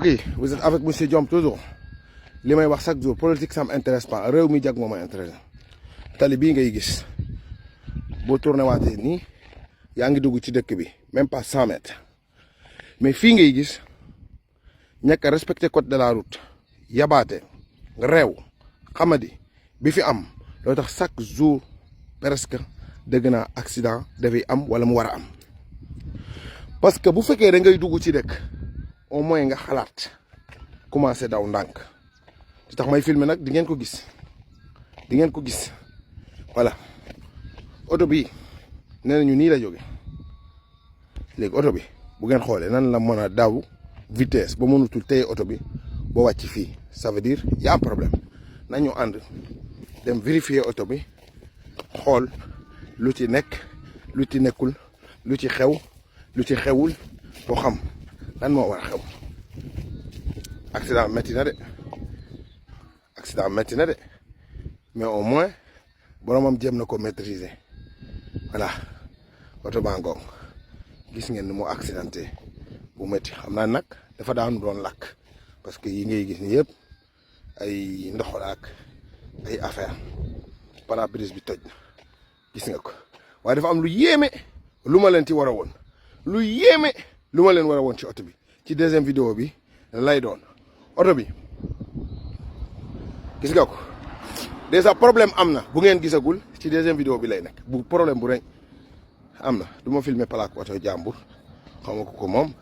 Oui, vous êtes avec monsieur Diome toujours li may wax chaque jour politique ça m'intéresse pas réew mi jag moo ma intéressé tali bii ngay gis boo tourné waatee nii yaa ngi dugg ci dëkk bi même pas 100 mètres mais fii ngay gis ñàkk a respecté code de la route yabaate réew xamadi bi fi am loo tax chaque jour presque dëgg naa accident dafay am wala mu war a am parce que bu fekkee da ngay dugg ci dëkk au moins nga xalaat commencé daw ndànk ci tax may filmer nag di ngeen ko gis voilà oto bi nee nañu nii la jóge léegi oto bi bu ngeen xoolee nan la mën a daw vitesse ba mënutul téye oto bi ba wàcc fii ça veut dire y a un problème nañu ànd dem vérifier oto bi xool lu ci nekk lu ci nekkul lu ci xew lu ci xewul boo xam lan moo war a xew accident métti na de mais au moins boromam jéem na ko maîtriser voilà oto baa ngoog gis ngeen ni mu accidenté bu métti xam naa nag dafa daanu doon lakk parce que yi ngay gis ni yëpp ay ndox la ak ay affaire pare-brise bi toj na gis nga ko waaye dafa am lu yéeme lu ma leen ci war a woon lu yéeme lu ma leen war a woon ci oto bi ci deuxième vidéo bi lay doon oto bi gis nga ko déjà problème am na bu ngeen gisagul ci deuxième vidéo bi lay nekk bu problème bu rëy am na du ma filmer plaque oto jàmbur xaw ma ko moom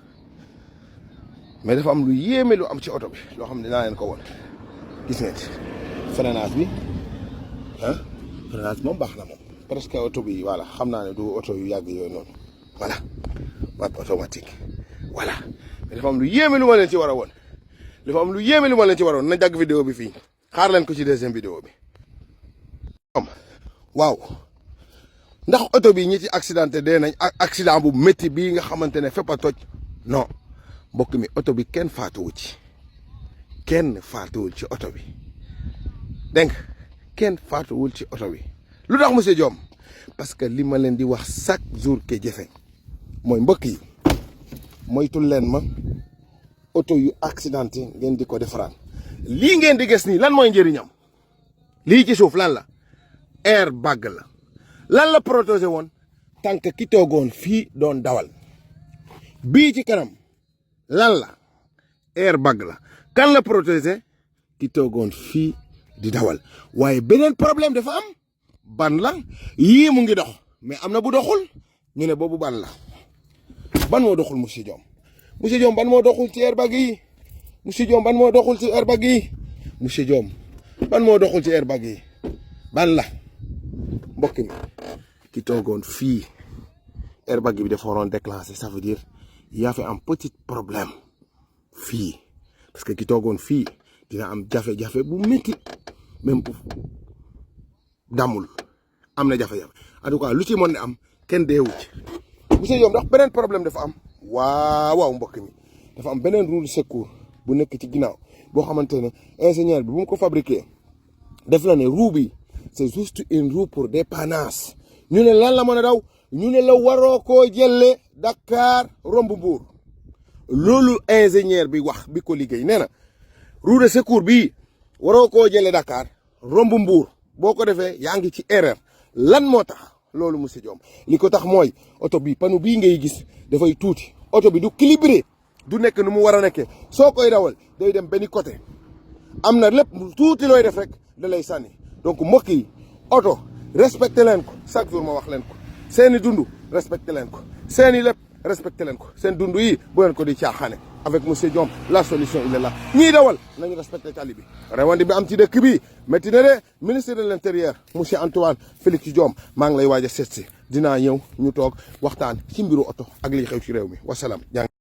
mais dafa am lu yéeme lu am ci oto bi loo xam ne dinaa leen ko woon gis ngeen freinage bi ah freinage moom baax na moom presque oto bi voilà xam naa ne du oto yu yàgg yooyu noonu voilà boîte automatique voilà mais dafa am lu yéeme lu ma leen ci war a woon na jàgg vidéo bi fii xaar leen ko ci deuxième vidéo bi waaw ndax oto bi ñi ci accidenté dee nañ accident bu métti bii nga xamante ne fépp a toj non mbokk mi oto bi kenn faatuwul ci oto bi dégg nga kenn faatuwul ci oto bi lu tax monsieur Diome parce que li ma leen di wax chaque jour ke jëfe mooy mbokk yi moytul leen ma oto yu accidenté ngeen di ko defaraan lii ngeen di gis nii lan mooy njëriñam lii ci suuf lan la airbag la lan la protégé woon tànk ki toogoon fii doon dawal bii ci kanam lan la airbag la kan la protégé ki toogoon fii di dawal waaye beneen problème dafa am ban la yii mu ngi dox mais am na bu doxul ñu ne boobu ban la ban moo doxul monsieur Diome ban moo doxul ci airbag yi monsieur Diome ban moo doxul ci airbag yi monsieur Diome ban moo doxul ci airbag yi ban la mbokk mi ki toogoon fii airbag bi dafa waroon déclencher ça veut dire y a fait un petit problème fii parce que ki toogoon fii dina am jafe-jafe bu métti même bu damul am na jafe-jafe en tout cas lu ci mën ne am kenn deewu ci monsieur Diome ndax beneen problème dafa am waaw mbokk mi dafa am beneen roue de secours bu nekk ci ginnaaw boo xamante ne ingénieur bi bu mu ko fabriqué def la ne roue bi c'est juste une roue pour dépannage ñu ne lan la mën a daw ñu ne la waroo koo jëlee Dakar romb Mbour loolu ingénieur bi wax bi ko liggéey nee na roue de secours bii waroo koo jëlee Dakar romb Mbour boo ko defee yaa ngi ci erreur lan moo tax loolu monsieur Diome li ko tax mooy oto bi panneau bii ngay gis dafay tuuti oto bi du équilibré du nekk nu mu war a nekkee soo koy dawal day dem benn côté am na lépp tuuti looy def rek da lay sànni donc mbokk yi oto respecté leen ko chaque jour ma wax leen ko seeni dund respecté leen ko seeni lépp respecté leen ko seen dund yi bu leen ko di caaxaane avec monsieur Diome la solution il est là ñiy dawal nañu respecté tali bi rewandi bi am ci dëkk bi métti na de ministre de l'intérieur monsieur Antoine Félix Diome maa ngi lay waaj a seet si dinaa ñëw ñu toog waxtaan ci mbiru oto ak liy xew ci réew mi wasalaam.